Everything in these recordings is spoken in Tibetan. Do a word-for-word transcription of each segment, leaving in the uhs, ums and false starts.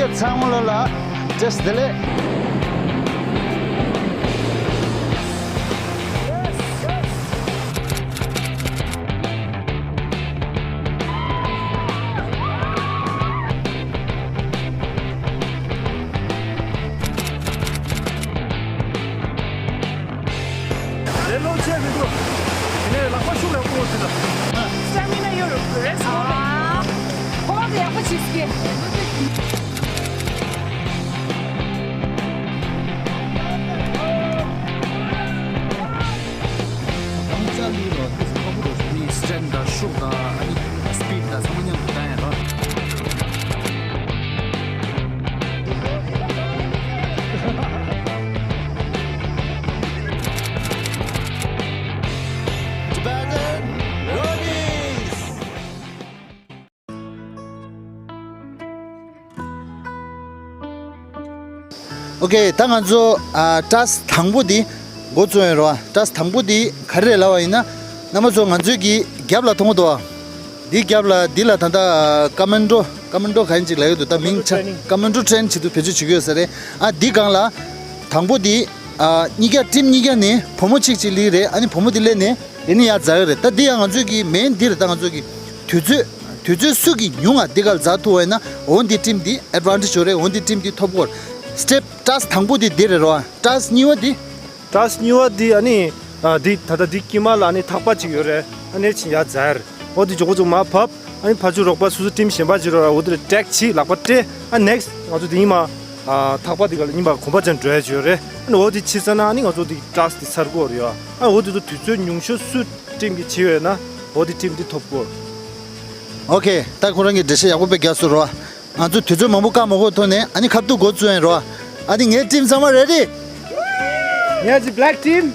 ཚང་མ་ལོ་ལ་བཀྲ་ཤིས་བདེ་ལེགས། རེ་ལོ་ཆེ་མི་འདུག་དེ་ནས་ལག་པ་ཤུགས་ཡག་པོ་འོང་ཟེར་ལ། སི་ཊ་མི་ན་ཡོད་རེད་ཟེར་བ་རེད། ཁོ་བ་དེ་ཡག་པོ་བྱེད་སྐད། སི་ཊ་མི་དང་ཤུགས་དང་ཨ་ནི་སི་པིཌ་དང་ཚང་མ་མཉམ་དུ་བཏང་ཡ་རེད། ཨོ་ཁེ། ད་ང་ཚོ་ཨ་ཊཱསི་དང་པོ་འདི་འགོ་བཙུགས་ཡོད་རེད་བ། ཊཱསི་དང་པོ་འདི་ག་རེ་རེད་ལབ་པ་ཡིན་ན། རྣམ་པ་ཚོ་ང་ཚོའི་གི་རྒྱབ་ལ་མཐོང་གི་འདུག་བ། འདི་རྒྱབ་ལ་འདི་ལ་ད་ལྟ་ཀ་མན་ཌོ་ཀ་མན་ཌོ་ག་ཡིན་ཅིག་ལབ་ཡོད་འདུག་ད་མིང་ཆ་ཀ་མན་ཌོ་ཊེ་རེ་ནིང་བྱེད་དུ་བེད་སྤྱོད་བྱེད་ཀྱི་ཡོད་ས་རེད། ཨ་འདི་སྒང་ལ་དང་པོ་འདི་ཨ་གཉིས་ཀ་ཊིམ་གཉིས་ཀ་ནས་བུ་མོ་གཅིག་གཅིག་སླེབས་རེད། ཨ་ནི་བུ་མོ་འདི་སླེབས་ནས། དེ་ནི་ཡར་འཛེགས་ཡོད་རེད། ད་འདི་ཡང་ང་ཚོའི་གི་མེན་འདི་རེད། ད་ང་ཚོའི་གི་དུས་ཚོད་དུས་ཚོད་སུ་གི་ཉུང་ང་འདི་གར་འཛེགས་ཐུབ་པ་ཡིན་ན་འོ་འདི་ཊིམ་འདི་ཨེཌ་ཝན་ཊེཇ་ཡོད་རེད། འོ་འདི་ཊིམ་འདི་ཐོབ་གོ། སི་ཊེབ་ཊཱསི་དང་པོ་འདི་འདི་རེད་རོ། ཊཱསི་གཉིས་པ་འདི། ཊཱསི་གཉིས་པ་འདི་ཨ་ནི་ཨ་འདི་ད་ལྟ་འདི་དཀྱིལ་མ་ལ་ཨ་ནི་ཐག་པ་གཅིག་ཡོད་རེད། ཨ་ནི་ཕྱིན་ཡར་འཛེགས་རེད། འོ་འདི་མགྱོགས་པོ་ཅིག་མར་བབས། ཨ་ནི་ཕར་ཚུར་རོགས་པ་སོ་སོ་ཊིམ་གཞན་པ་ཅིག་རོགས་འོ་འདི་ལ་ཊེག་གྱིས་ལག་པ་སྤྲད། ཨ་ནེག་སི་ཊི་ང་ཚོ་འདི་གཉིས་མ་ཨ་ཐག་པ་འདི་ག་ལ་གཉིས་མ་གོམ་པ་ཅན་འགྲོ་ཡ་ཅིག་ཡོད་རེད། ཨ་ནི་འོ་འདི་ཕྱིན་ཚར་ན་ཨ་ནི་ང་ཚོ་འདི་ཊཱསི་འདི་ཚར་གོ་རེད་ཡ། ཨ་འོ་དེ་ཚོ་དུས་ཚོད་ཉུང་ཤོས་སུ་ཊིམ་གྱིས་བྱེད་ཡོད་ན་འོ་དེ་ཊིམ་འདི་ཐོབ་གོ། ཨོ་ཁེ། ད་ཁོ་རང་གི་འགྲེལ་བཤད་ཡག་པོ་དཔེ་རྒྱག་སོང་རོ། ང་ཚོ་དུས་ཚོད་མང་པོ་བཀག་མ་དགོས་ཐོག་ནས་ཨ་ནི་ཁ་ཐུག་འགོ་བཙུགས་ཡིན་རོ། ཨ་ནི་ངའི་ཊིམ་ཚང་མ་རེ་ཌི། ངའི་ཊིམ་བྷེ་ལེག་ཊིམ།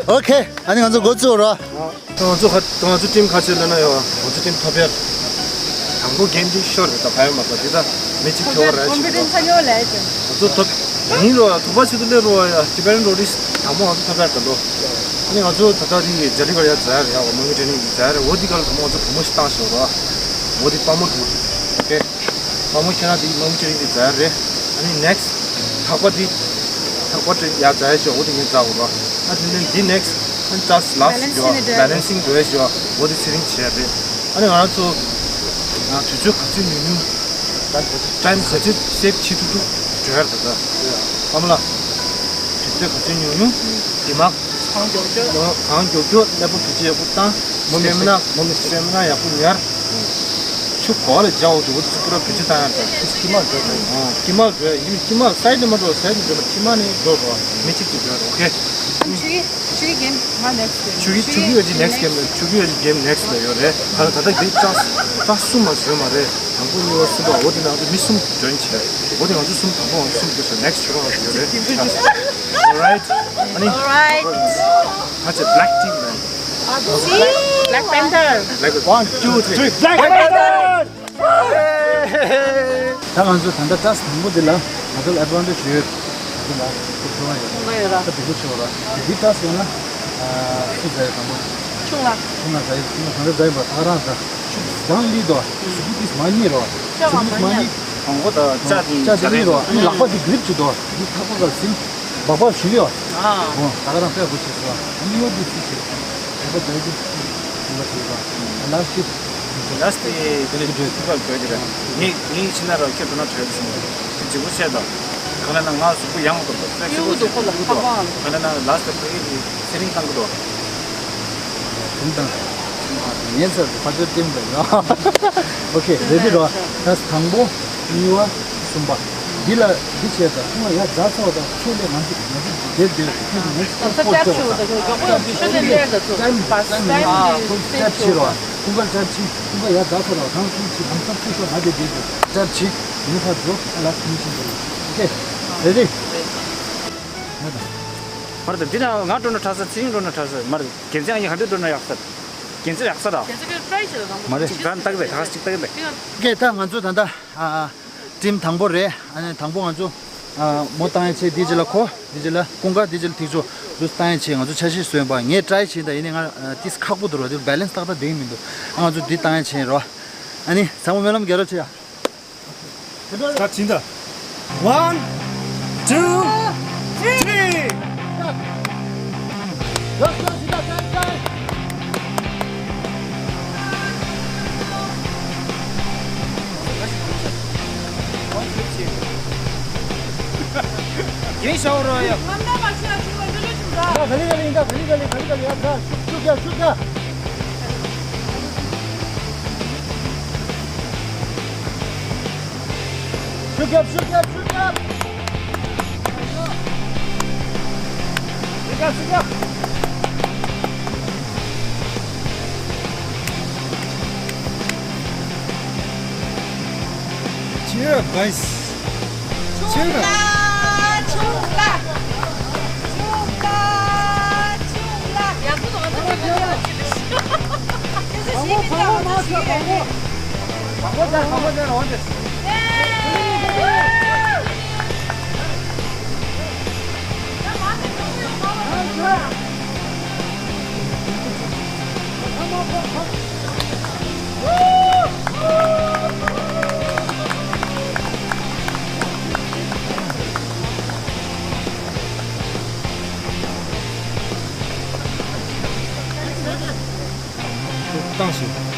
ཨོ་ཁེ། ཨ་ནི་ང་ཚོ་འགོ་བཙུགས་རོ། ང་ཚོ་ཁ་ང་ཚོ་ཊིམ་ཁ་ཤས་ལ་ན་ཡོད། ང་ཚོ་ཊིམ་ཐོབ་ཡར། དང་པོ་གེམ་འདི་ཤོར་རེད། ད་ཕ་ཡོད་མ་ཚོ་འདི་ད་མི་གཅིག་ཁྱོ་ར་ཞིག་རེད། ང་ཚོ་ཐོབ་ཡིན་རོ། ཐོབ་པ་ཆེད་དུ་སླེབས་རོ་ཡ། ཊི་བེ་ཊན་རོ་ཌིས་དང་པོ་ང་ཚོ་ཐོབ་ཡར་ད་ལོ། ཨ་ནི་ང་ཚོ་ད་ལྟ་འདི་ཇ་ལི་གར་ཡ་འཛེགས་ཡར་ཡ། འོ་མོ་མི་ཊི་རེ་ནིང་འཛེགས་ཡར། འོ་འདི་ག་ལ་དང་པོ་ང་ཚོ་བུ་མོ་ཞིག་བཏང་ཤོག་རོ། འོ་འདི་དཔའ་མོ་འདུག་ཨོ་ཁེ། དཔའ་མོ་ཁྱེད་རང་དེ་མང་ཆེ་རིང་དེ་འཛེགས་རེད། ཨ་ནི་ནེག་སི་ཊི་ཐག་པ་དེ་ཐག་པ་དེ་ཡར་འཛེགས་ཤོག་འོ་དེ་ངས་འཛེགས་འོ་ར། ཨ་དེ་ནས་འདི་ནེག་སི་ཊི་ཨ་ནི་ཊཱསི་ལ་སི་ཊི་ཡོད། བྷེ་ལེན་སིང་འགྲོ་ཡ་ཤོག་འོ་དེ་ཚེ་རིང་བྱས་རེད། ཨ་ནི་ང་རང་ཚོ་ང་དུས་ཚོད་ག་ཚོད་ཉུང་ཉུང་། ཊའིམ་ག་ཚོད་སེབ་བྱེད་ཐུབ་ཐུབ་འགྲོ་ཡ་རེད་ད། ཨ་མ་ལགས། དུས་ཚོད་ག་ཚོད་ཉུང་ཉུང་། དེ་མ། གང་མགྱོགས་མགྱོགས། གང་མགྱོགས་མགྱོགས་གནས་སྤོ་བེད་སྤྱོད་ཡག་པོ་བཏང་། མོ་མི་སི་ཊེ་མི་ན་མོ་མི་སི་ཊེ་མི་ན་ཡག་པོ་ཉར། ཆུ་གོ་ལ་འཇའ་འོ་དུ་འོ་དུ་ཆུ་པུ་ར་བེད་སྤྱོད་བཏང་ཡ་དང་། ཁྱི་མ་འགྲོ་དང་། ཨོ་ཁྱི་མ་འགྲོ་ཡ་ཡིན། ཁྱི་མ་སའི་ཌི་མ་འགྲོ། སའི་ཌི་འགྲོ་མ་ཁྱི་མ་ནི་འགྲོ་འགྲོ་མི་གཅིག་གཅིག་འགྲོ་ཡ། ཨོ་ཁེ། ཆུ་གི་ཆུ་གི་གེམ་ང་ནེག་སི་ཊི་གེམ། ཆུ་གི་ཆུ་གི་ཡོད་ཀྱི་ནེག་སི་ཊི་གེམ་ནས་ཆུ་གི་ཡོད་ཀྱི་གེམ་ནེག་སི་ཊི་ལ་ཡོད་རེད། ད་ད་ད་འདི་ཀྲག་ཀྲག་གསུམ་མ་ཡོད་མ་རེད། དང་པོ་གཉིས་པ་གསུམ་པ་འོ་དེ་ནང་དུ་མི་གསུམ་འཇོན་བྱས། འོ་དེ་ང་ཚོ་གསུམ་དང་པོ་ང་ཚོ་གསུམ་འགྲོ་ས་ནེག་སི་ཊི་ཆུ་ག་ང་ཚོ་ཡོད་རེད། Alright. ཨ་ནི། Alright. ཁ་ཆེ་བྷེ་ལེག་ཊིམ་ནས། Black Panther. Black One, two, three. Black Panther. ད་ང་ཚོ་ད་ལྟ་ཊཱསི་དང་པོ་འདི་ལ་ང་ཚོ་ལ་ཨེཌ་ཝན་ཊེཇ་ཡོད། ང་ཚོ་ལ་ཁོ་ཁྱོད་རང་ཡོད། ཁོ་ང་ཡོད་ར། ད་དེ་ཚོ་ཆེ་བ་ར། འདི་ཊཱསི་ཡོད་ན་སུ་ཛ་ཡོད་དང་པོ། ཆུང་ལ། ཆུང་ལ་ཛ་ཡོད། ཆུང་ལ་གང་འདྲ་ཛ་ཡོད་པ་ད་ག་རང་ཛ། ཆུ་ཛང་ལི་དོ། སུ་ཀུ་ཏིས་མ་ཉི་རོ། ལྕགས་སུ་ཀུ་ཏིས་མ་ཉི། གང་གོ་ད་ལྕགས་དེ་ལྕགས་དེ་ཉི་རོ། ཨ་ནི་ལག་པ་དེ་གི་རིབ་ཅིག་དོ། འདི་ཐག་པ་ག་ཟིན། སྦག་སྦག་ཞུ་ལེ་ཡོ། ཨ། ཨོ་ད་ག་རང་དཔེ་གོ་ཆེ་སོ། ཨ་ནི་ཡོ་དེ་ཆུ་ཆེ། ད་ལྟ་ཛ་ཡོད་དེ་ཆུ་ཆེ་བ་ཆེ་བ། ལ་སི་ཊི། ལ་སི་ཊི་དེ་ལས་ཐུག་པ་དགོས་ཀྱི་རེད། ངས་ངས་ཕྱི་ན་ར་ཁྱེད་དོ་ན་བྲོས་སོང་། དེ་ལྗིད་པོ་བཤད་དང་། ག་ལ་ན་ང་གཟུགས་པོ་ཡང་དུ་སེ་སི་ཡོད་དུ་ཁོ་ལ་ཁ་པང་། ག་ལ་ན་ལ་སི་ཊི་ཕ་གི་དེ་ཚེ་རིང་བཏང་གི་འདུག་དེ་དང་། ངའི་སར་དུ་ཕ་ཚོའི་ཊིམ་དང་ཡོད། ཨོ་ཁེ། རེ་ཌི་རོ། ད་དང་པོ། གཉིས་པ། གསུམ་པ། འདི་ལ་འདི་བྱས་ཙང་ཁོང་ལ་ཡར་འཛེགས་ཚར་བ་དང་ཚུར་སླེབས་མ་ཐུབ། ང་ཚོ་བསྡད་བསྡད་ཁོང་གི་ནེག་སི་ཊི་ཁོང་སྐོར་བྱས་པ་དང་། ལམ་སང་ཚུར་ཤོར་མ་བསྡད་བསྡད་དུ། ཁོང་སི་ཊེབ་བྱེད་རོགས། ཁོང་ག་ལ་ཊེབ་བྱེད། ཁོང་ག་ཡར་འཛེགས་ཚར་བ་དང་ཁོང་གི་ལམ་སང་ཚུར་ཤོར་མ་བསྡད་བསྡད་དུ་ཊེབ་བྱེད། ངས་ཕར་འགྲོ། ཨ་ལ་ཕིན་ཤིང་འགྲོ། ཨོ་ཁེ། རེ་ཌི། མར་དང་། འདི་ན་ང་འགྲོ་ན་ཁྲ་ས་ཚེ་རིང་འགྲོ་ན་ཁྲ་ས་མར། རྒྱལ་མཚན་ཨ་ཡེ་ག་འདྲ་འགྲོ་ན་ཡག་ས། རྒྱལ་མཚན་ཡག་ས་ར། རྒྱལ་མཚན་གྱི་ཊི་རའེ་བྱེད་དང་། མ་རེད། གཅིག་བར་བཏགས་པས་ད་ག་གཅིག་བཏགས་པས། ཀྱེ་ད་ང་ཚོ་ད་ལྟ་ཨ་ཊིམ་དང་པོ་རེད། ཨ་ནི་དང་པོ་ང་ཚོ་ཨ་མོ་བཏང་ཡ་ཆེ་འདི་ཅི་ལ་ཁོ་འདི་ཅི་ལ་ཀུན་དགའ་འདི་ཅི་ལ་ཐིག་ཚོ་འདུ་བཏང་ཡ་ཆེ། ང་ཚོ་ཆ་ཤས་བཟོས་པ་ངས་ཊི་རའེ་བྱེད་ད་ཡིན་ནི་ང་ཏིས་ཁག་པོ་འདུག་ར། འདི་བྷེ་ལེན་སི་ཏག་ཏག་འདེང་མི་འདུག་ཨ་ང་ཚོ་འདི་བཏང་ཡ་ཆེ་རོ། ཨ་ནི་ཚང་མ་སྨོན་ལམ་རྒྱག་རོགས་བྱེད་ཡ། Start. One, two, three. Start. Go, go, sit down, sit down, sit down. རྒྱན་ཤོར་རོ་ཡ། ག་ལེ་ག་ལེ་ཡིན་ད། ག་ལེ་ག་ལེ་ག་ལེ་ག་ལེ་ཡ། ད་ཤུགས་ཤུགས་རྒྱག་ཤུགས་རྒྱག་ཤུགས་རྒྱབ། ཤུགས་རྒྱབ། ཤུགས་རྒྱབ། ཤུགས་རྒྱབ། ཤུགས་རྒྱབ། Cheer up, guys. Cheer up. ཆུང་ལ། ཆུང་ལ། ཆུང་ལ། ཆུང་ལ། ཡག་པོ་འདུག་ཨ། ད་ཁྱེད་ཚོ་ཞིག་མི་འདུག་ཨ། ད་ཞིག་ཡོད་རེད། བཏང་ཞིག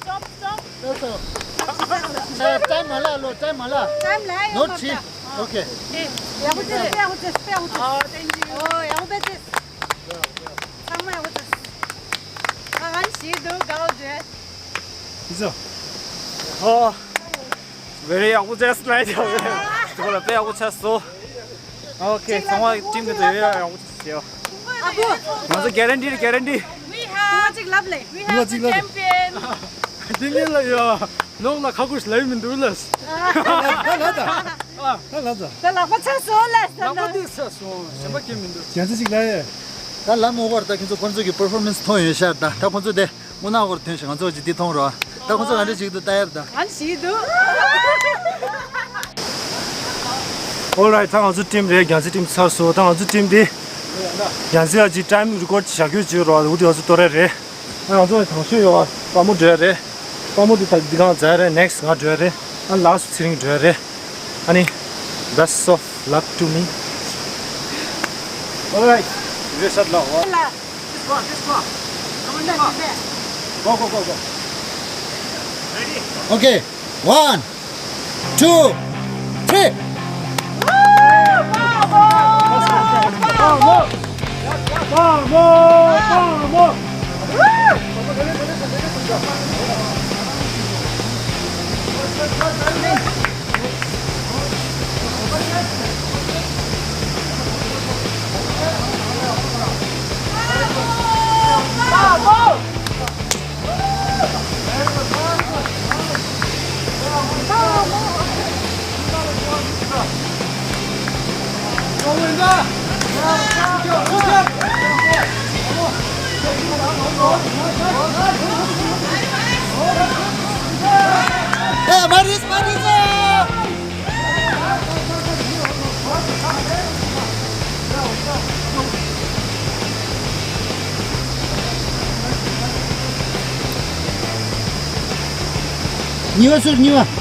Stop, stop. That's all. Uh, time hala lo, time hala. Time la, no, chi. Okay. ཡག་པོ་བྱས། དཔེ་ཡག་པོ་བྱས། དཔེ་ཡག་པོ་བྱས། Oh, thank you. ཨོ་ཡག་པོ་བྱས། ཚང་མ་ཡག་པོ་བྱས། ཨ་ང་ཞིག་འདུག་དགའ་བོ་བྱས། ཨོ། very ཡག་པོ་བྱས་ལ་ཡག་པོ་བྱས། དེ་ལ་དཔེ་ཡག་པོ་བྱས་སོང་། Okay, ཚང་མ་ཊིམ་གི་དེ་ཡག་པོ་བྱས། ཨ་བུ། ང་ཚོ་guarantee རེད། guarantee. We have གཅིག་ལབ་ལེ། We have the champion. དེ་ངེད་ལ་ཡ། ནོག་ལ་ཁ་ཁུ་ལབ་མི་འདུག་ལ། ད་ལ་ད། ད་ལ་ད། ད་ལག་པ་ཚ་སོང་ལ་ས་ལག་པ་ན། དེ་ཚ་སོང་། ཞེན་པ་སྐྱེ་མི་འདུག་ཅན་ཙི་ཅིག་ལ་ཡ། ད་ལམ་འོག་བར་ད་ཁྱེད་ཚོ་ཁོང་ཚོ་གི་པར་ཕོར་མེན་སི་མཐོང་ཡོད་ཤག་ད་ད་ཁོང་ཚོ་དེ་དངོས་གནས་འོག་བར་ཐོན་ཤག་ང་ཚོ་ཅིག་འདི་མཐོང་རོགས། ད་ཁོང་ཚོ་ང་འདྲ་ཅིག་འདུག་ལྟ་ཡར་ད། ང་ཞིག་འདུག Alright, ད་ང་ཚོ་ཊིམ་རེད། རྒྱ་ཚི་ཊིམ་ཚར་སོང་། ད་ང་ཚོ་ཊིམ་འདི་རྒྱ་ཚི་ཡ་ཅིག་time record བྱ་རྒྱུ་བྱོས་རོགས། འུ་དེ་ང་ཚོ་ཏོ་རེ་རེད། ང་ཚོ་དང་ཤོས་ཡོད་པ། དཔའ་མོ་འགྲོ་ཡ་རེད། དཔའ་མོ་འདི་ད་འདི་གང་མཛད་རེད། next ང་འགྲོ་ཡ་རེད། ཨ་last ཚེ་རིང་འགྲོ་ཡ་རེད། ཨ་ནི། Best of luck to me. Alright. Wish us luck. Go, go, go, go. Okay. One, two, three. Hey, Maris, Maris! གཉིས་པ་ཚུར། གཉིས་པ།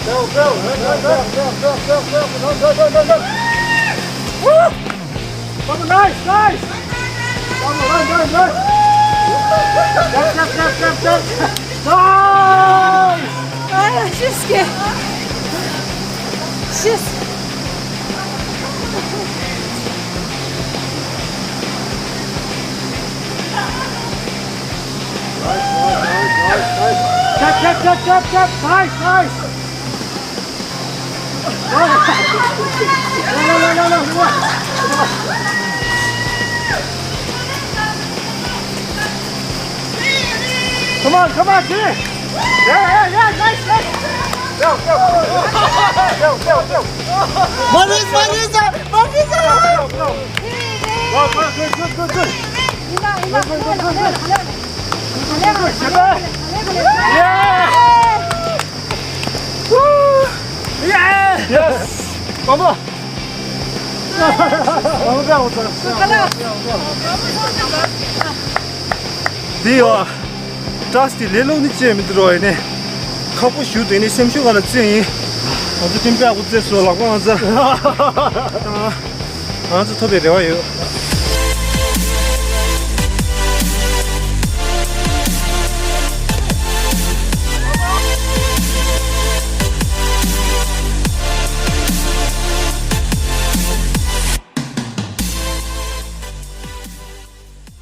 Go, go, run, run, run, run, run, run, run, run, run, run, run, run, run. Woo! Come on, nice, nice. Come on, run, run, run. Jump, jump, jump, jump, jump. Nice. Ай, сейчас. Сейчас. Nice, nice, nice, nice, nice. Jump, jump, jump, jump, jump. Nice, nice. Come on, come on, Jimmy. Yeah, yeah, yeah, nice, nice. Go, go, go, go. Go, go, go. Marisa, Marisa, Marisa. Go, go, go. Go, go, good, good, good, good. Good, good, good, good, good. Good, good, good, good. Yeah. Woo! Yeah! Yes! Come on! འདི་ཡོ། ཏྲས་ཏི་ལས་སློང་ནི་ཅེས་མི་འདུག་རོ་ཡིན་ནི། ཁག་པོ་ཞུ་དེ་ནི་སེམས་ཤུགས་ག་ལ་བརྩི་ཡིན། ང་ཚོ་ཐིམ་པའི་ཨ་ཁུ་བརྩི་སོ་ལག་པ་ང་ཚོ། ང་ཚོ་ཐོབ་པའི་རེ་བ་ཡོད།